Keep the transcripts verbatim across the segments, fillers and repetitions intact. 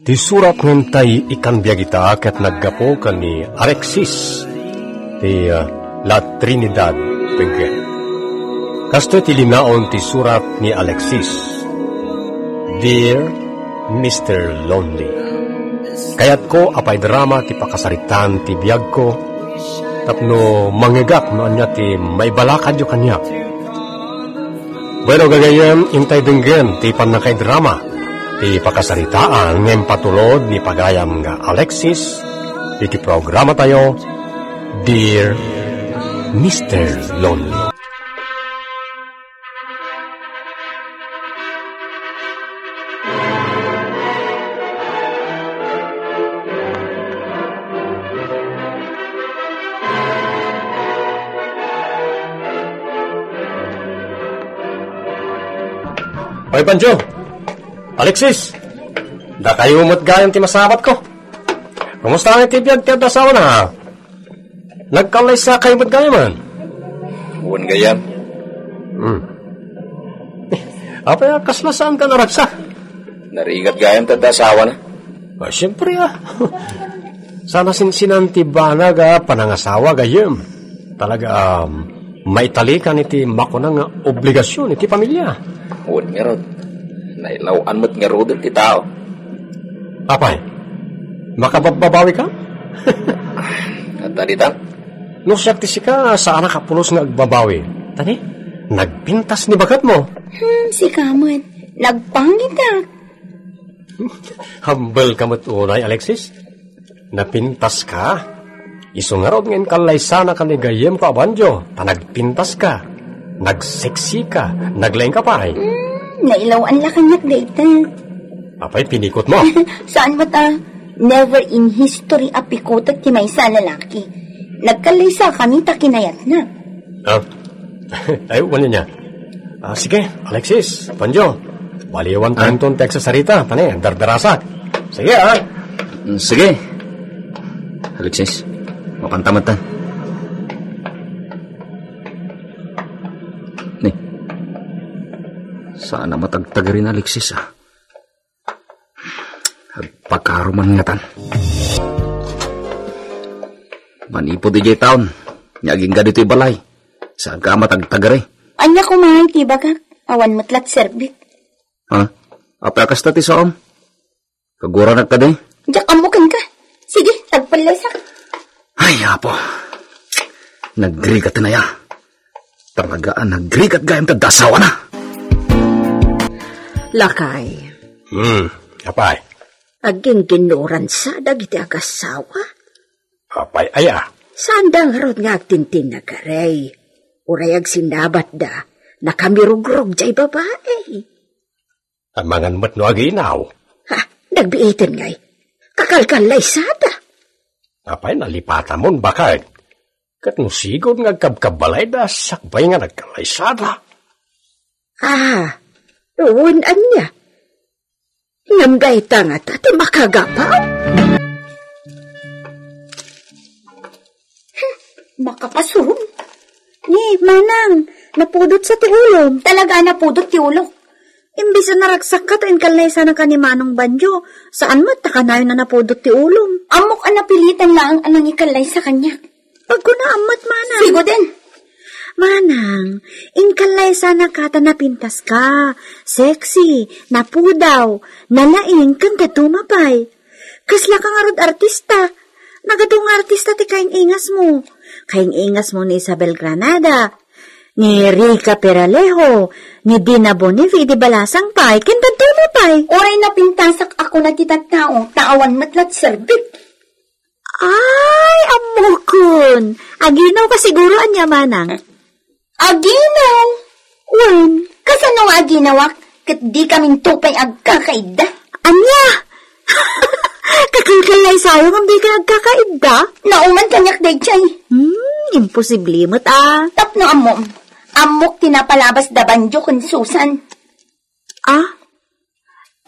Ti surat nga intay ikkan biag ita ket naggapu ken ni Alexis ti, ah, La Trinidad Benguet. Kastoy ti linaon ti surat ni Alexis. Dear Mister Lonely, kayatko a paidrama ti pakasaritaan ti biagko tapno mangngegak no ania ti maibalakadyo kaniak. Bueno, gagayyem, intay denggen ti pannakaidrama ti pakasaritaan nga impatulod ni pagayam nga Alexis iti programatayo, Dear Mister Lonely. Oy, Pancho! Alexis! Dakayo met gayam ti masabat ko. Kumusta nga ti biag ti adda asawana? Nagkallaysakayo met gayam? Wen gayam. Hmm. Apay a kasla saanka naragsak? Narigat gayam ti adda asawana. Ah, siyempre, ah. Saan a sinsinan ti banag a panangasawa gayam. Talaga, um, maitalikan iti makuna nga obligasion iti pamilia. Wen ngarud, nailaw-an met ngaruden ti tao. Apay, makababbabawika? Adda ditan? No siak ti sika, saanak a pulos nga agbabawi. Tani, nagpintas ni baketmo. Hmm, sika met, nagpangitak. Humble ka met unay, Alexis. Napintaska. Isu ngarud nga inkallaysanaka ni gayyemko a bandio, ta nagpintaska. Nagseksika. Naglaingka pay. Hmm, nailaw-an la kaniak dayta. Apay, pinikutmo? Saan met a, never in history a pikutek ti maysa a lalaki. Nagkallaysakami ta kinayatna. Ah? Ay, wala niya. Ah, sige, Alexis, Pancho. Baliwan tayo Ah? Ton text sa sarita, tani, dardarasak. Sige, ah. Mm, sige. Alexis, mapanta met ta. Ni, saan a matagtagari ni Alexis, ah. Agpakaruman ngatan. Manipud idiay taon, nya agingga ditoy balay. Saan ka matagtagari? Ania koma iti ibagak, awan met la ti serbik. Ha? Apay a kasta ti saom? Kaguranak kadi? Diak ammo kenka. Sige, agpallaysak. Ay, Apo. Nagrigat na ya. Talaga a nagrigat gayam ti adda asawana. Lakay. Hmm, apay. Agingginnuran sa dagiti agasawa? Apay aya? Saan da ngarud nga agtintinnagari? Uray agsinnabatda, nakamirugrog jay babai. Amangan met no aginaw. Ha, nagbiiten ngay. Kakalkallaysada. Apay, nalipatamon, bakay. Ket no sigud nga agkabkabbalayda, sakbay nga nagkallaysada. Ah, wen ania? Ngem dayta ngata ti makagapu? Hmm, makapasurom. Ni, Manang, napudot sa ti ulom. Talaga, napudot ti ulok. Imbes a naragsakka ta inkallaysanaka ni Manong Banjo, saan met ta kanayon a napudot ti ulom. Ammok a napilitan laeng a nangikallaysa kaniak. Agkunam met, Manang. Sigoden. Manang, inkallaysanaka ta napintaska, sexy, napudaw, nalaing, ken dadduma pay. Kasla ka ngarud artista. Nagadu nga artista ti kaing-ingasmo. Kaing-ingasmo ni Isabel Granada, ni Rica Peralejo, ni Dina Bonifacio, di Balasang pay, ken dadduma pay. Uray napintasak a kuna ti tattao, ta awan met la ti serbik. Ay, ammokon. Aginaw ka siguro, ania, Manang? Aginaw? Wen, kasano nga aginawak? Ket dikaminto pay agkakaidda. Ania? Kakalkallaysayo ngem dika agkakaidda? Nauman kaniak daydiay. Hmm, imposible met a. Tapno ammom, ammok ti napalabas da Banjo ken Susan. Ah?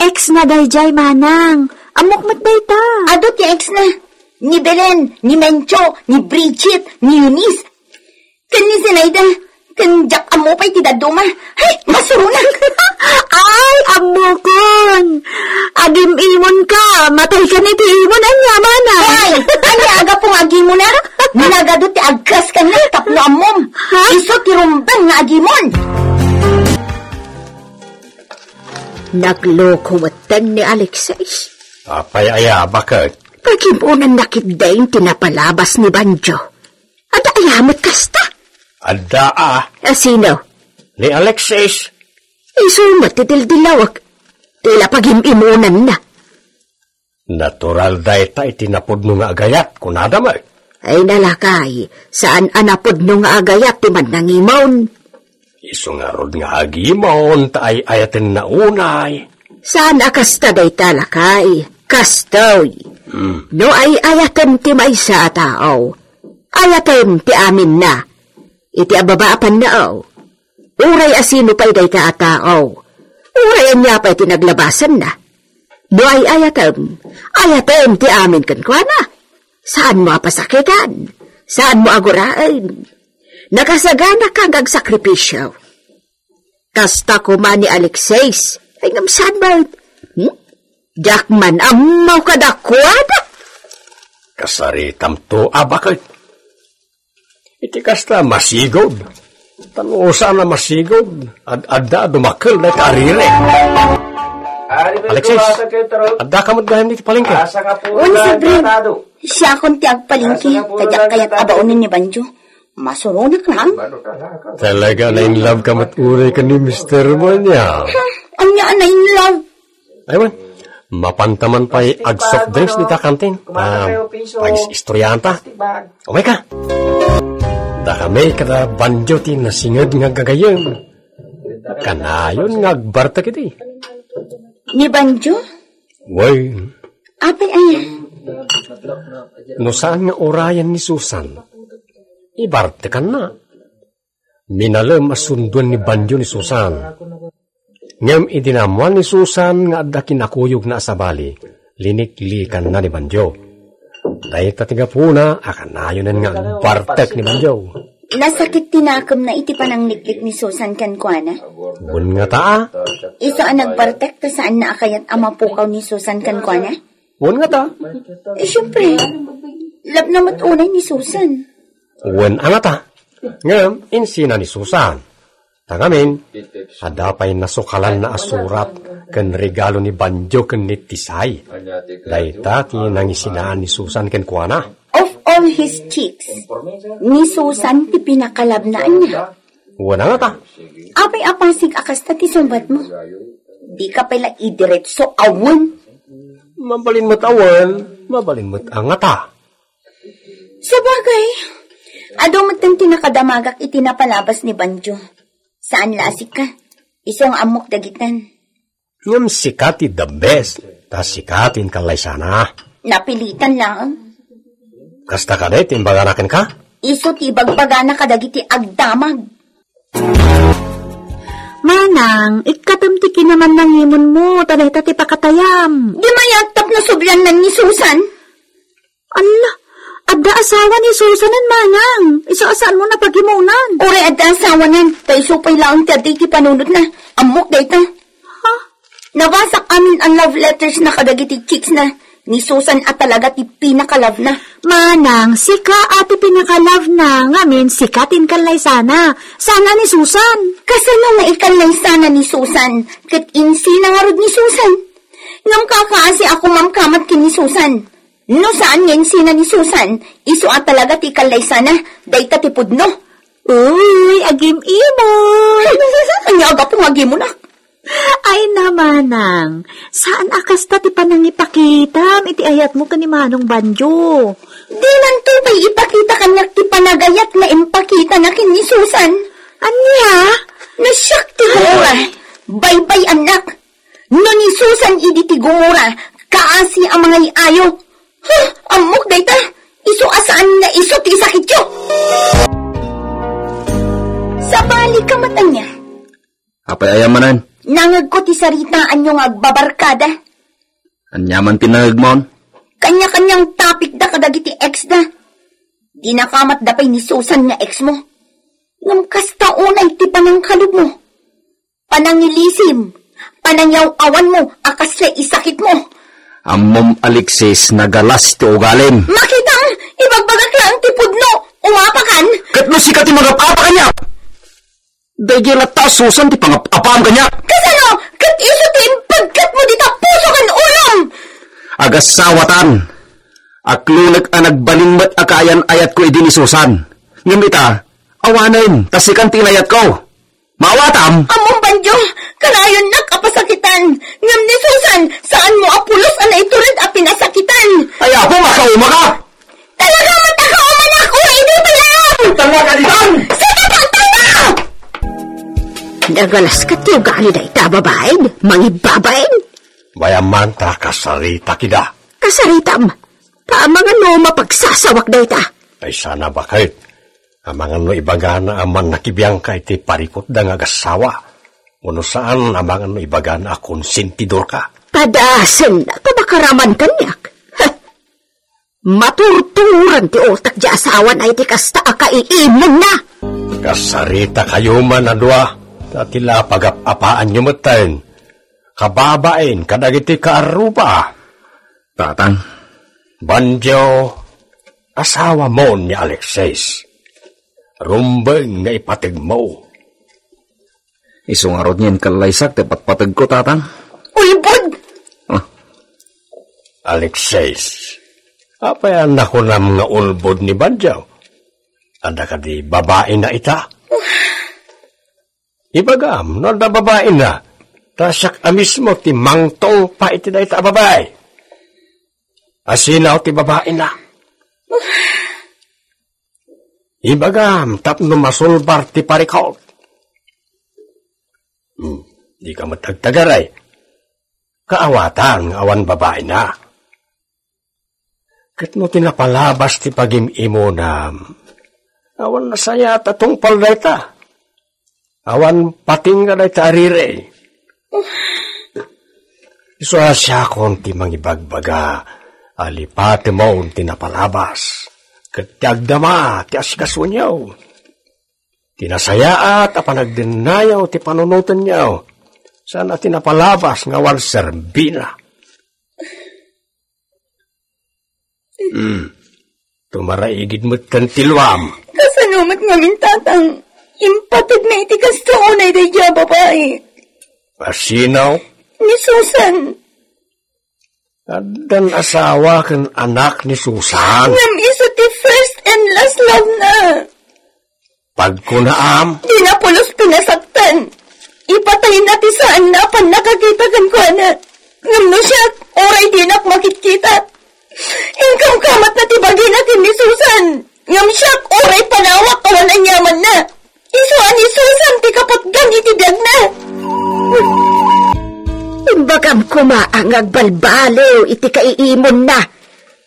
Ex na daydiay, Manang. Ammok met dayta. Adu ti ex na. Ni Belen, ni Mencho, ni Bridget, ni Eunice. Ken ni Zenaida, Ken diak ammo pay ti dadduma. Hay, masuronak. Ay, ammokon. Agim-imon ka. Matay ka ni ti imon, anya, mana? Ay, anya, aga pong agimon, ha? Nagadu ti agkas kaniak tapno ammom. Ha? Isu ti rumbeng nga agimon. Nagloko metten ni Alexis. Apay aya, baket? Pagimon na nakit dain ti napalabas ni Banjo. Adda aya met kasta? Adda a. A sino? Ni Alexis. Isu met ti dildillawek. Ti la pagim-imonanna. Natural dayta iti napudno nga agayat, kunada met. Ay nalakay, saan a napudno nga agayat ti mannangimon. Isu ngarud nga agimon ta ay-ayatenna unay. Saan a kasta dayta, lakay. Kastoy. Hmm. No ay-ayatem ti maysa a tao, ayatem ti aminna. Iti ababa a pannaaw, uray a sino pay dayta a tao, uray ania pay ti naglabasanna. No ay-ayatem, ayatem ti amin kenkuana. Saanmo a pasakitan, saanmo a guraen. Nakasaganaka nga agsakripisio. Kasta koma ni Alexis. Ay, ngem saan met? Hmm? Diak man ammo kadakuada. Kasaritamto a baket. Iti kasta, masigud. Tan no saan a masigud, ad-adda a dumakkel dayta a riri. Alexis, adda ka met gayam iti palengke? Wen, Sabri. Siakon ti agpalengke, ta diak kayat a baonen ni Banjo. Masuronak lang. Talaga, na-in love ka met uray ken ni mister mo, ania? Ha? Ania a na-in love? Ay, wen. Mapanta man pay ag-soft drinks dita kantin. Ah, pag-istoryahan ta. Umay ka. Dakami kada Banjo ti nasinged nga gagayem. Kanayon nga agbartek idi. Ni Banjo? Wen. Apay aya? No saan nga urayen ni Susan, ibartekanna. Minalem a sunduen ni Banjo ni Susan. Ngem idi naammuan ni Susan nga adda kinakuyogna a sabali, liniklikanna ni Banjo. Dayta ti gapuna a kanayonen nga agbartek ni Banjo. Nasakit ti nakemna iti panangliklik ni Susan kenkuana. Wen ngata a. Isu a nagbartek ta saanna a kayat a mapukaw ni Susan kenkuana? Wen ngata. Eh, siyempre, love na met unay ni Susan. Wen a ngata. Ngem, insina ni Susan. Ta ngamin, adda pay nasukalanna a surat ken regalo ni Banjo ken ni Tisay. Dayta ti nangisinaan ni Susan kenkuana. Of all his chicks, ni Susan ti pinakalabna ania. Wen a ngata. Apay a pasig a kasta ti sungbatmo? Dika pay la idiretso a wen. Mabalin met a wen, mabalin met a ngata. Sabagay, adu metten ti nakadamagak iti napalabas ni Banjo. Saan la a sika. Isu nga ammok dagitan. Ngem sika ti the best, ta sika ti inkallaysana. Napilitan laeng. Kasta kadi ti imbagana kenka? Isu ti ibagbagana kadagiti agdamag. Manang, ikkatem ti kinamannangimonmo, ta dayta ti pakatayam. Di mayat tapno subliannan ni Susan? Alla, adda asawa ni Susanen, manang. Isu a saanmo a pagimonan. Uray adda asawanen, ta isu pay laeng ti adda iti panunotna. Ammok dayta. Ha? Nabasak amin a love letters na kadagiti chicks na. Ni Susan a talaga ti pinaka-love na. Manang, sika a ti pinaka-love na, ngamin sika ti inkallaysana. Saan a ni Susan? Kasano nga ikallaysana ni Susan? Ket insina ngarud ni Susan? Ngem kakaasi a kumamkamat ken ni Susan. No saan nga insina ni Susan, isu a talaga ti kallaysana, dayta ti pudno. Uy, agim-imon! Ania a gapu nga agimonak? Ay, namanang, saan a kasta ti panangipakitam iti ayatmo ken ni Manong Banjo? Dinanto pay ipakita kaniak ti panagayat nga impakitana ken ni Susan. Ania? Nasiak ti gumura. Baybay-annak. No ni Susan idi ti gumura, kaasi a mangay-ayo. Huh, ammok dayta. Isu a saan nga isu ti isakityo. Sabali ka met ania? Apay aya manen? Nangegko ti saritaanyo nga agbabarkada. Ania man ti nangegmon? Kanya-kanyang topic da kadagiti ex da. Dinakamatda pay ni Susan nga ex mo. Ngem kasta unay ti panangkalubmo. Panangilisim, panangyaw-awanmo a kasla isakitmo. Ammom, Alexis, nagalas ti ugalim. Makitam, ibagbagak laeng ti pudno, umapakan. Ket no sika ti mangap-apa kaniak, daydiay latta a Susan ti pangap-apaam kaniak. Kasano? Ket isu ti impagketmo dita puso ken ulom. Agasawatan. Aklonek a nagbalin met a kaayan-ayatko idi ni Susan. Ngem ita, awanen, ta sikan ti inayatko. Maawatam? Ammom, Banjo, kanayonnak a pasakitan. Ngem ni Susan, saanmo a pulos a naitured a pinasakitan. Ay, Apo, makauma ka! Talaga met a kaumanak, uray idi pay laeng! Tanga ka ditan! Sige, pagtanga! Nagalas ket ti ugali dayta a babaen, mangibabain. Mayat man ta kasaritak ida. Kasaritam? Amangan no mapagsasawak dayta. Ay, sana baket. Amangan no ibagana a mannakibiangka iti parikutda nga agassawa. Wenno saan, amangan no ibagana a konsentidorka. Padasen, ta makaraman kaniak. Heh. Maturturan ti utak ti asawan a iti kasta a kaiimonna. Kasaritakayo man a dua, ta ti la pagap-apaanyo metten. Kababain kadagiti kaarruba. Tatang. Banjo, asawamon ni Alexis. Rumbeng nga ipategmo. Isu ngarud nga inkallaysak ti patpategko, Tatang. Ulbod! Ah. Alexis, apay a nakunam nga ulbod ni Banjo? Adda kadi babaina ita? Ibagam no adda babaina, ta siak a mismo ti mangtungpa iti dayta a babai. Asinaw ti babaina? Ibagam tapno masulbar ti parikut. Hmm, dika met agtagar, ay. Kaawatan nga awan babaina. Ket no ti napalabas ti pagim-imunam, awan nasayaat a tungpal dayta. Awan patingga dayta a riri. Isu a siakon ti mangibagbaga a lipatemon ti napalabas, ket ti agdama ti asikasoenyo. Ti nasayaat a panagdennayo ti panunotenyo, saan a ti napalabas nga awan serbina. Hmm. Tumaraigid metten ti luam. Kasano met ngamin, Tatang? Impategna iti kasta unay daydiay a babai. Asino? Ni Susan. Addan asawa ken anak ni Susan. Ngem isu ti first and last love na. Pagkunaam? Dina pulos pinasaktan. Ipatayna ti saanna a pannakakita kenkuana. Ngem no siak, uray dinak makitkita. Inkamkamatna ti bagina ken ni Susan. Ngem siak, uray panawak awan aniamanna. Isu a ni Susan ti kapatgan iti biagna. Imbagam koma nga agbalbaliw iti kaiimonna.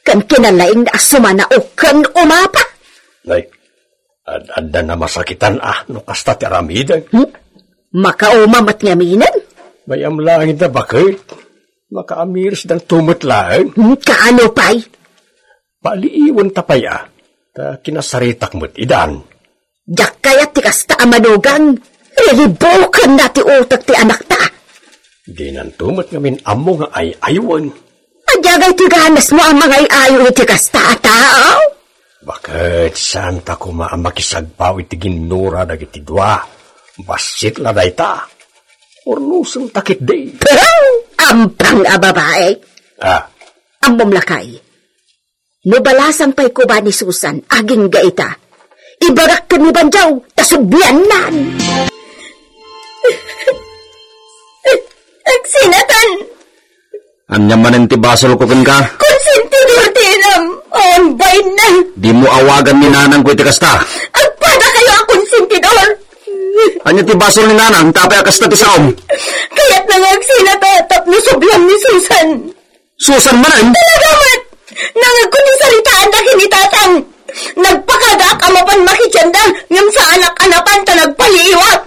Ken kinalaingna a sumanaok ken umapa. Nay, Ad-adda namasakitan a no kasta ti aramiden. Hmm? Makauma met ngaminen? Mayam laeng ida, baket. Makaamirisdanto met laeng. Hmm, kaano pay? Paliiwenta pay a, ta kinasaritak met idan. Diak kayat ti kasta a manugang, riribukenna ti utek ti anakta. Dinanto met ngamin ammo nga ay-aywen. Ania ngay ti ganasmo a mangay-ayo iti kasta a tao? Baket, saanta koma a makisagpaw iti ginnura dagiti dua. Bassit la dayta. Urnosenta ketdi. Ampang a babae. Ah. Ammom lakay. No balasang pay koma ni Susan, agingga ita. Ibagak ken ni Banjaw, ta subliannan. Agsinatan! Ania manen ti basolko kenka? Konsentidor ti inam! Awan bainna! Dimo awagan ni nanangko iti kasta. Agpadakayo a konsentidor! Ania ti basol ni nanang, ta apay a kasta ti saom? Kayatna nga agsinata tapno subliam ni Susan. Susan manen? Talaga met! Nangegko ti saritaanda ken ni Tatang. Nagpakadaak a mapan makidianda, ngem saanak a napan ta nagpaliiwak.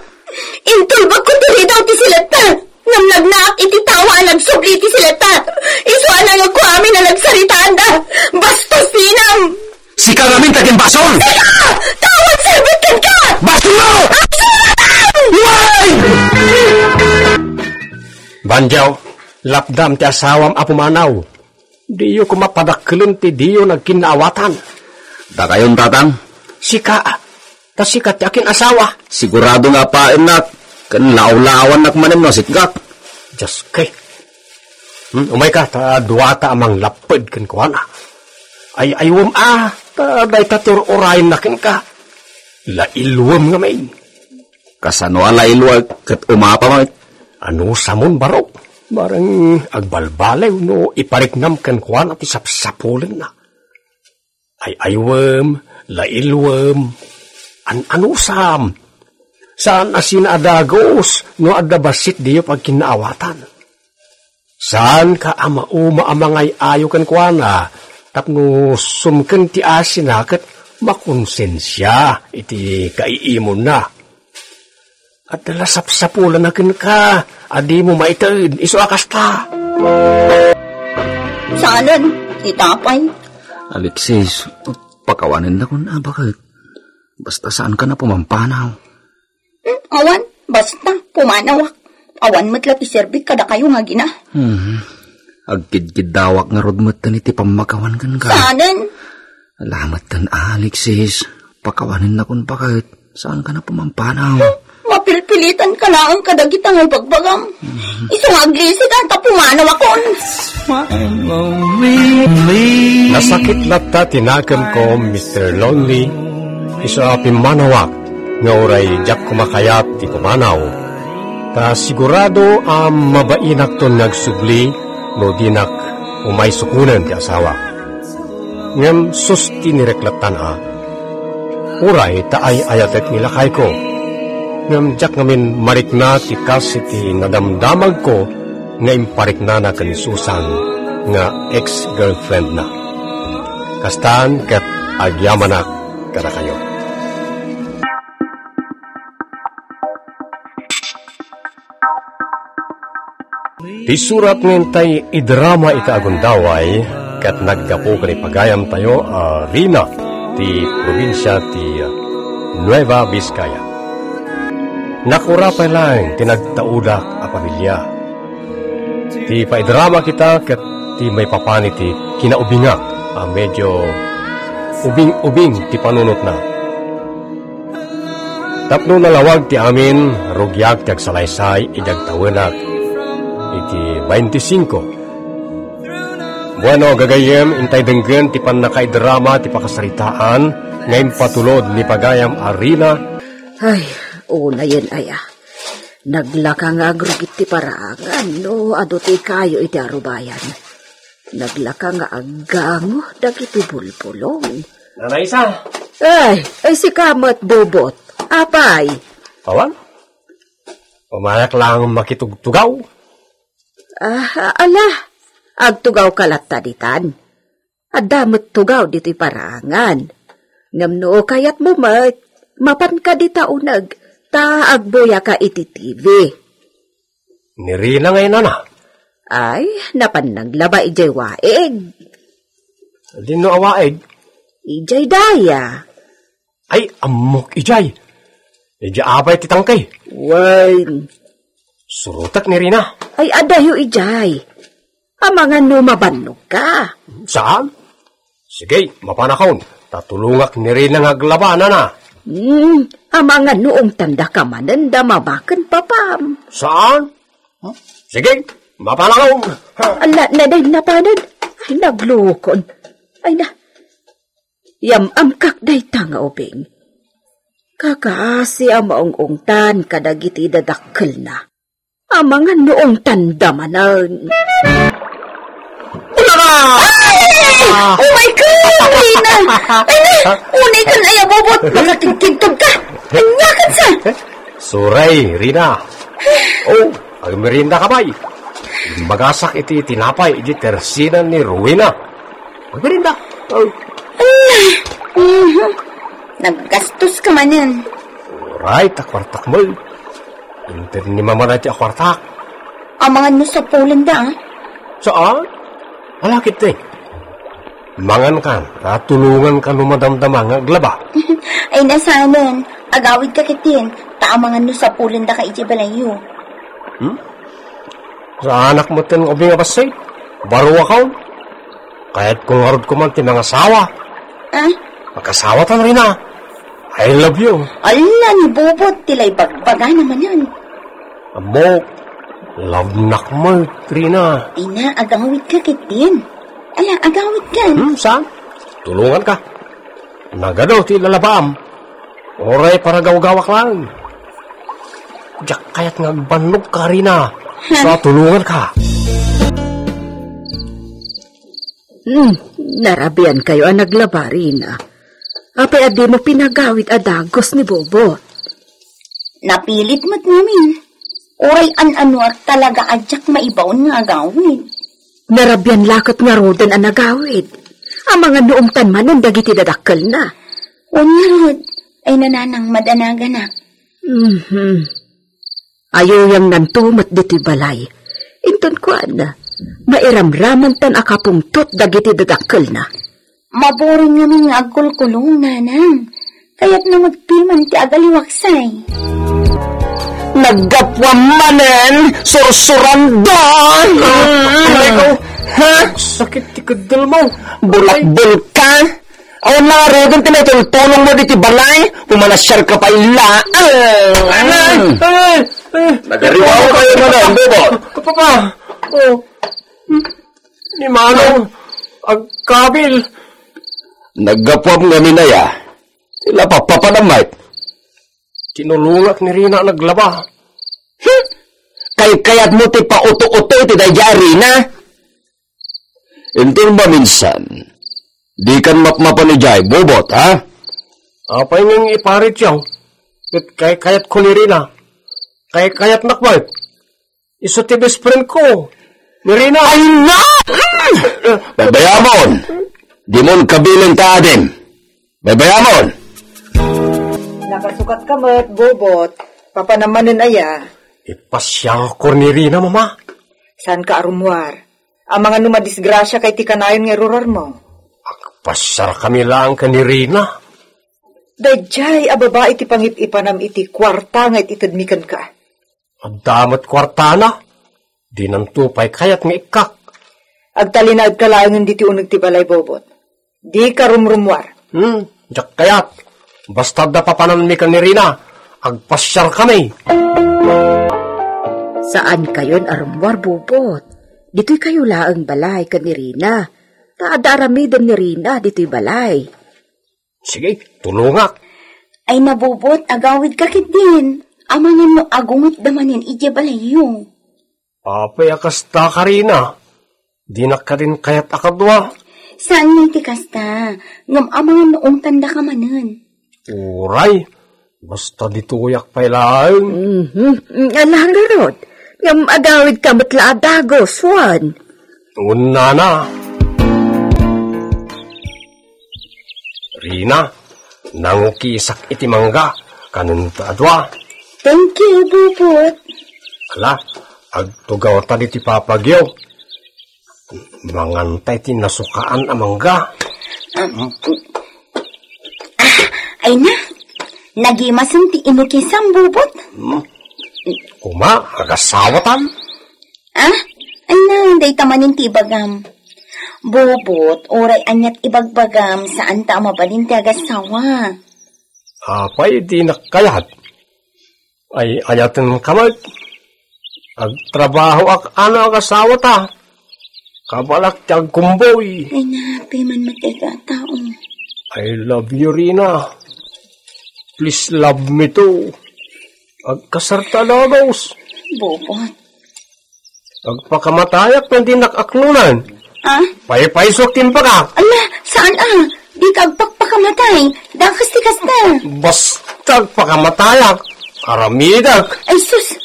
Intulbekko ti ridaw ti silettayo, ngem nagnaak iti tawa a nagsubli iti siletta. Isu a nangegko amin a nagsaritaanda. Bastos ti inam! Sika ngamin ti agimbasol! Sika! Tawag serbit kenka! Basol nga Diaw, lapdam ti asawam a pumanaw. Diyo koma padakkelen ti diyo nagkinnaawatan. Dakayon, Tatang? Sika, ta sika ti akin-asawa. Sigurado nga apaennak, ken lawlawannak manen no asitkak. Dios kay. Hmm, umayka, ta duata a manglapped kenkuana. Ay-aywem a, ta dayta ti ur-urayenna kenka. Lailuem ngamin. Kasano a lailuek ket umapa met? Anusamon, barok. Bareng agbalbaliw no ipariknam kenkuana ti sapsapulenna. Ay-aywem, lailuem, an-anusam. Saan a sina a dagus no adda bassit diyo pagkinnaawatan. Saanka a mauma a mangay-ayo kenkuana tapno sumken ti asina ket makonsensia iti kaiimonna. Adda la sapsapulenna kenka a dimo maited isu a kasta. Saanen, ita pay. Alexis, pakawanennakon a baket. Basta saankan a pumampanaw. Hmm, awan, basta, pumanawak. Awan met la ti serbik kadakayo nga agina. Hmm. Agkidkiddawak ngarud metten iti pammakawan kenka. Saanen? Ala metten, Alexis. Pakawanennakon baket. Saankan a pumampanaw. Hmm, mapilpilitanka laeng kadagita nga ibagbagam. Isu nga aglisi ka, ta pumanawakon. Nasakit latta ti nakemko, Mister Lonely. Isu a pimmanawak nga uray diak koma kayat ti pumanaw. Ta sigurado a mabainakton nga agsubli no dinak umaysukonen ti asawa. Ngem sus ti nireklattan a. Uray ta ay-ayatek ni lakayko. Ngem diak ngamin marikna ti kas iti nadamdamagko nga impariknana ken ni Susan nga ex-girlfriendna. Kastan ket agyamanak kadakayo. Ti surat nga intay idrama ita a gundaway ket naggapu ken ipagayamtayo a Rina ti probinsia ti Nueva Vizcaya. Nakura pay laeng ti nagtaudak a pamilia. Ti paidrama kita ket ti maipapan iti kinaubingak a medio ubing-ubing ti panunotna. Tapno nalawag ti amin, rugiak ti agsalaysay idi agtawenak iti baintisingko. Bueno, gagayyem, intay denggen ti pannakaidrama ti pakasaritaan nga impatulod ni pagayam a Rina. Ay, unayen aya. Naglaka nga agrugit ti paraangan no adu ti kayo iti arubayan. Naglaka nga aggango dagiti bulbulong. Nanay Sa! Ay, ay, sika met, Bobot. Apay? Awan? Umayak lang makitugtugaw. Ah, ala, agtugawka latta ditan. Adda met tugaw ditoy paraangan. Ngem no kayatmo met, mapanka dita uneg, ta agbuyaka iti T V. Ni Rina ngay nana? Ay, napan nanglaba idiay waig. Dinno a waig? Idiay daya. Ay, ammok idiay. Idiay apay ti tangke? Wen. Surotek ni Rina. Ay, adayo idiay. Amangan no mabannogka. Saan? Sige, mapanakon. Ta tulongak ni Rina nga aglabanana. Hmm, amangan no ungtandaka manen da mama ken papam. Saan? Hmm? Sige, mapanakon. Ala, naday napanan. Ay, naglukon. Ay na, yam-amkak dayta nga ubing. Kakaasi a maung-ungtan kadagiti dadakkelna. Amangan no ungtanda manen. Ulala! Ay! Ah! Oh my God, Rina! Ay, na! Unay kan ay abobot! Makakigkigtog ka! Anya ka sa? Suray, Rina. Oh, agmerienda ka, bay. Imbagasak iti tinapay, iti tersina ni Rowena. Agmerienda. Oh. Ala! Mhm. Naggastos ka manen. Uray, ta kwartak mo. Inted ni Mama na ti akwartak. Amangan no sapulenda, ah. Saan? Ala, kiti. Mangan ka, ta tulongan ka no madamdama nga aglaba. Ay, nasanen. Agawid ka kitin. Ta amangan no sapulenda ka iti balayyo. Hmm? Saanak metten nga ubing a bassit. Baro a kaon. Kayatko ngarud koma ti mangasawa. Ah? Makasawatan, Rina. I love you. Ala, ni Bobot, ti la ibagbagana manen. Ammok, love nak met, Rina. Ay na, agawidka ketdin. Ala, agawidkan. Hmm, saan? Tulonganka. Nagadu ti lalabaam. Uray paragawgawak laeng. Diak kayat nga agbannogka, Rina. Sa tulonganka. Hmm, narabiankayo a naglaba, Rina. Apay a dimo pinagawid a dagus ni Bobot? Napilit met ngamin. Uray an-anoak talaga a diak maibaon nga agawid. Narabian la ket ngaruden a nagawid. Amangan no umtan manen dagiti dadakkelna. Wen ngarud, ay nanang madanaganak. Mhm. Ayuyangnanto met ditoy balay. Inton kuan, mairamramantan a kapungtot dagiti dadakkelna. Maburon ngamin nga agkulkulong, nanang. Kayatna met piman ti agaliwaksay. Naggapuam manen, sursuranda! Aray ko! Ha? Sakit ti keddel mo. Bulakbol ka? Awan na nga rudon ti naitultulong mo diti balay? Pumanasiar ka pay laeng. Ay, ay, ay. Nagariwaw kayo na lang, Bobot. Papa. Oh. Ni Manong, agkabil. Naggapuam ngamin aya. Tila papapanam, Mike. Tinulongak ni Rina a naglaba. Hmm? Kaykayat mo ti pauto-uto iti daydiay a Rina? Inton maminsan, dikan mapmapan idiay, Bobot, ha? Apay nga iparityo? Ket kaykayatko ni Rina. Kaykayatnak met. Isu ti best friend ko. Ni Rina. Ay, na! Babayamon! Dimon kabilin ta adim. Babayamon! Nakasukat ka met, Bobot. Papanam manen aya? Ipasiarko ni Rina, Mama. Saan ka a rummuar? Amangan no madisgrasiaka iti kanayon nga irurarmo. Agpasiar kami laeng ken ni Rina. Daydiay a babai ti pangip-ipanam iti kuarta nga it-itedmi kenka. Adda met kuartana. Dinanto pay kayat nga ikkak. Agtalinaedka laengen ditoy uneg ti balay, Bobot. Dika rumrummuar. Hmm, diak kayat. Basta adda papananmi ken ni Rina, agpasiar kami. Saan kayon a rummuar, Bobot. Ditoy kayo laeng balay ken ni Rina. Ta adda aramiden ni Rina ditoy balay. Sige, tulongak. Ay na, Bobot, agawidka ketdin. Amangan no agungetda manen idiay balayyo. Apay a kasta, Rina? Dinak kadin kayat a kadua. Saan nga iti kasta, ngem amangan no ungtandaka manen. Uray, basta ditoyak pay laeng. Mhm. Ala ngarud, ngem agawidka met la a dagus, wen? Unana. Rina, nangukisak iti mangga, kanenta a dua. Thank you, Bobot. Ala, agtugawta ditoy papagyo. Manganta iti nasukaan a mangga. Ah, ah, ay na, nagimasem ti inukisam, Bobot. Hmm. Kuma, agasawatan. Ah? Ay na, dayta manen ti ibagam. Bobot, uray aniat ibagbagam, saanta a mabalin ti agasawa. Apay, dinak kayat? Ay, ayaten ka met. Agtrabahoak a no agasawata. Kabalak ti agkumboy. Ay na, piman met iti a tao. I love you, Rina. Please love me too. Agkasarta a dagus. Bobot. Agpakamatayak no dinak aknonan. Ah? Paypaysok ti impagak. Ala, saan a? Dika agpakpakamatay. Dakas ti kasta. Basta agpakamatayak. Aramidek. Ay, sus.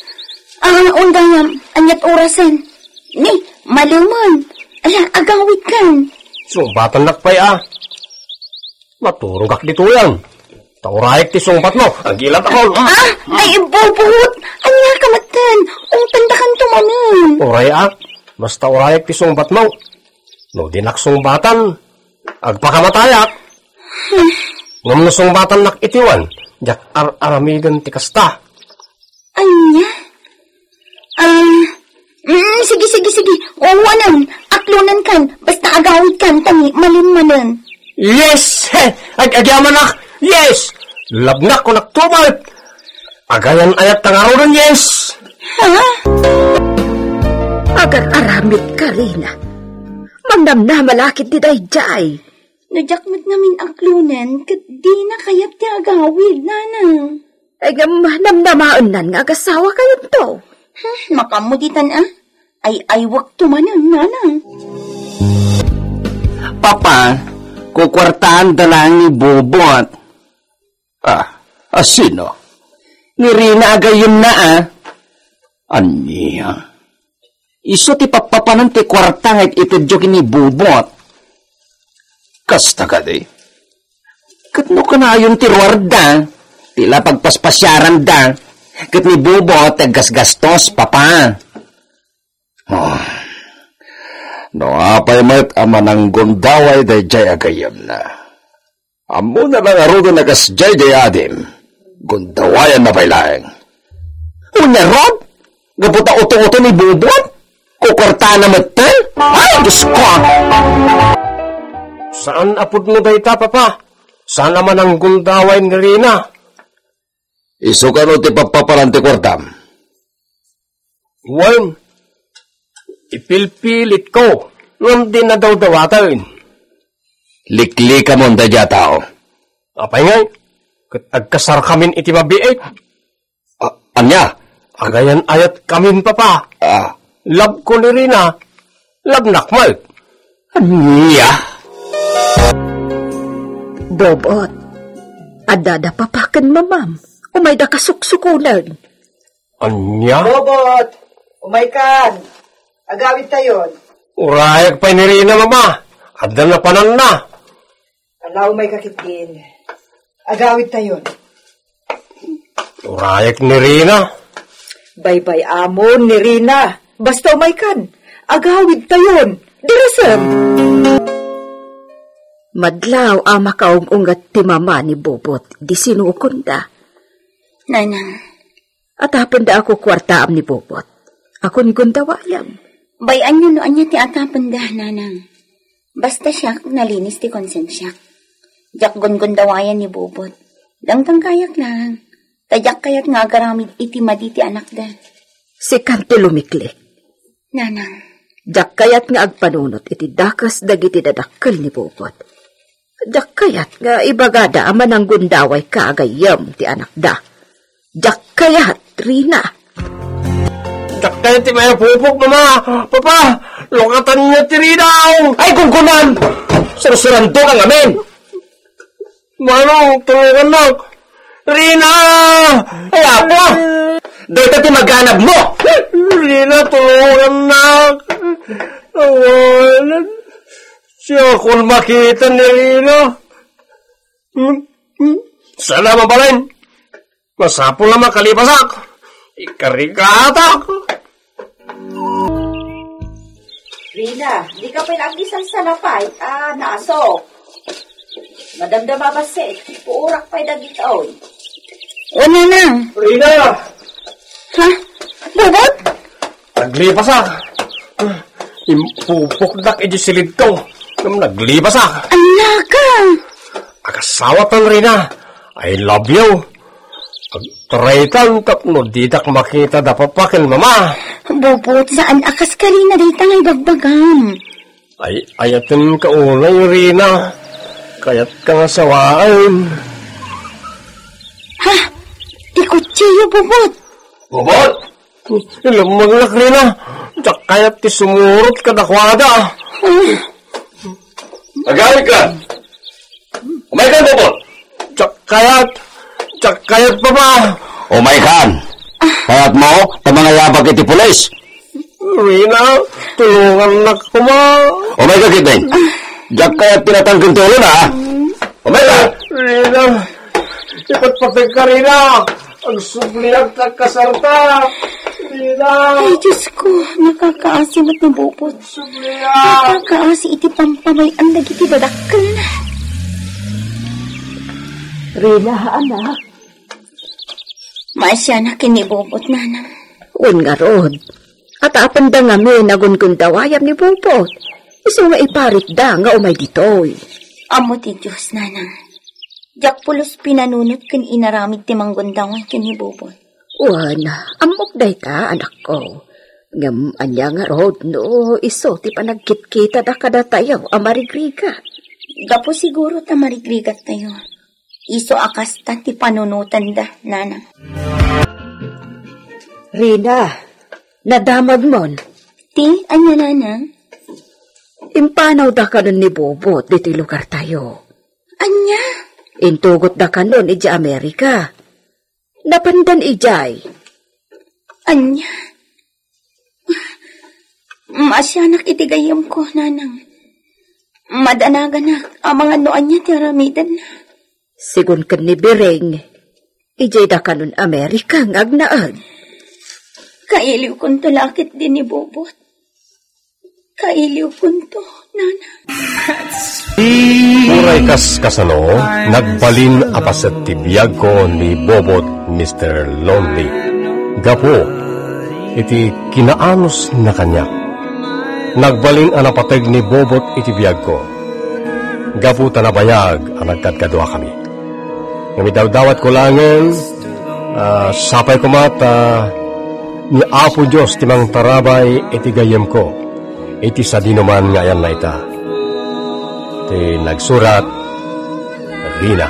Ah, undayam. Aniat orasen? Ni, maliwman. Ala, agawidkan. Sungbatannak pay a. Maturogak ditoyan. Ta urayek ti sungbatmo. Agilat ako. Ah, ay, Bobot. Ania ka metten? Ungtandakanto manen. Uray a. Basta urayek ti sungbatmo. No dinak sungbatan, agpakamatayak. Ngem no sungbatannak iti wen, diak ar-aramiden ti kasta. Ania? Ah, mm, Sige, sige, sige. Uwanen, aklonenkan, basta agawidkan, ta ni malinmanen. Yes! He! Ag-, agyamanak! Yes! Labnak ko naktumal! Agayan-ayat ta ngaruden, yes! Ha? Agar-aramid ka, Rina. Mangnamnama la ketdi daydiay. No diak met ngamin aklonen, ket dina kayat ti agawid, nanang. Ay, ngem namnamaennan nga agasawa kayonto. Hmm, makammo ditan, a? Ay, aywek to manen, nanang. Papa, kukuartaan da lang ni Bobot. Ah, asino? Ni Rina a gayyemna, a. Ania? Isu ti pappapanan ti kuarta nga it-itedyo ken ni Bobot. Kasta kadi? Ket no kanayon ti ruarda, ti la pagpaspasiaranda, ket ni Bobot ti aggasgastos, papa. Ah, no apay met a mananggundaway daydiay a gayyemna. Ammona la ngaruden a kasdiay diay adim. Gundawayanna pay laeng. Unya, Rob? Gapu ta uto-uto ni Bobot? Kukuartana metten? Ay, Diyos ko! Saan a pudno dayta, Papa? Saan a mananggundaway ni Rina? Isu kano ti pappapanan ti kuartam? Wen, ipilpilitko, ngem di nadawdawaten. Liklikamon daydiay a tao. Apay ngay, ket agkasarkamin iti mabiit? A-, ania? Agayan-ayatkamin, Papa. Ah. Labko ni Rina, labnak met. Ania? Bobot, adda da Papa ken Mamam. Umayda kasuksukonen. Ania? Bobot, umaykan. Agawidtayon. Urayek pay ni Rina, Mama. Adda napananna. Ala, umayka ketdin. Agawidtayon. Urayek ni Rina. Baybay-amon ni Rina. Basta umaykan. Agawidtayon. Dirasem. Madlaw a makaung-unget ti mama ni Bobot, di sinukonda. Nanang. Atapenda a kukuartaam ni Bobot. Aggunggundawayam. Bay-anyo no ania ti atapenda, Nanang. Basta siak, nalinis ti konsensiak. Diak gunggundawayan ni Bobot. Dangdanggayak lang. Ta diak kayat nga agaramid iti madi ti anakda. Sikan ti lumiklik. Nanang. Diak kayat nga agpanunot iti dakes dagiti dadakkel ni Bobot. Diak kayat nga ibagada a mananggundawayka a gayyem ti anakda. Diak kayat, Rina. Diak kayat ti mayapupok, Mama. Papa, lukatanyo ti Rina. Ay, gunggunan! Sursuranto ka ngamin! Manong, tulungannak! Rina! Ay, apo! Dayta ti maganabmo! Rina, tulungannak! Awanan. Siakon makita ni Rina. Hmm? Hmm? Saan a mabalin? Masapul a makalipasak. Ikarikatak. Rina, dika pay agsalsalapay. Ah, naaso. Madamdama bassit. Puurak pay dagitoy. O, Nanang. Rina! Ha? Bobot? Naglipasak. Impupokdak iti silidko. Ngem naglipasak. Annaka! Agasawatan, Rina. I love you. Agtaraytan tapno didak makita da Papa ken Mama. Bobot, saan a kas ka, Rina, dayta nga ibagbagam. Ay, ayaten ka unay, Rina. Kayat ka nga sawaen. Ha? Ti kutsiyo, Bobot. Bobot! Ilummagnak, Rina. Diak kayat ti sumurot kadakuada. Agawid ka! Umaykan, Bobot! Diak kayat. Diak kayat, Papa. Umaykan. Kayatmo, ta mangayabak iti pulis. Rina, tulungannak koma. Umayka, Kidney. Diak kayat ti natangken ti ulona, ha? Umayka. Rina, ipatpateg ka, Rina. Agsubliak ta kasarta. Rina. Ay, Diyos ko, nakakaasi met ni Bobot. Agsubliak. Nakakaasi iti pampamay-an dagiti dadakkelna. Rina, anak. Maasianak ken ni Bobot, Nanang. Wen ngarud, Atapenda ngamin a gunggundawayan ni Bobot. Isu nga iparitda nga umay ditoy. Ammo ti Dios, nanang. Diak pulos pinanunot ken inaramid ti manggundaway ken ni Bobot. Wen, ammok dayta, anakko. Ngem ania ngarud no isu ti panagkitkitada kadatayo a marigrigat? Gapu siguro ta marigrigattayo. Isu a kasta ti panunotanda, nanang. Rina, nadamagmon. Ti, ania, nanang? Impanawda kanon ni Bobot ditoy lugartayo. Ania? Intugotda kanon idiay Amerika. Napandan idiay. Ania? Maasianak iti gayyemko, nanang. Madanaganak amangan no ania ti aramidenna. Sigun ken ni Biring, idiayda kanon Amerika nga agnaed. Kailiwkonto la ketdi ni Bobot. Kailiwkonto, nanang. Uray kas kasano, nagbalin a paset ti biagko ni Bobot, Mister Lonely. Gapu iti kinaanusna kaniak. Nagbalin a napateg ni Bobot iti biagko. Gapu ta nabayag a nagkadkaduakami. Ngem idawdawatko laengen, ah, sapay koma ta ni Apo Dios ti mangtarabay iti gayyemko, iti sadinoman nga ayanna ita. Ti nagsurat, Rina.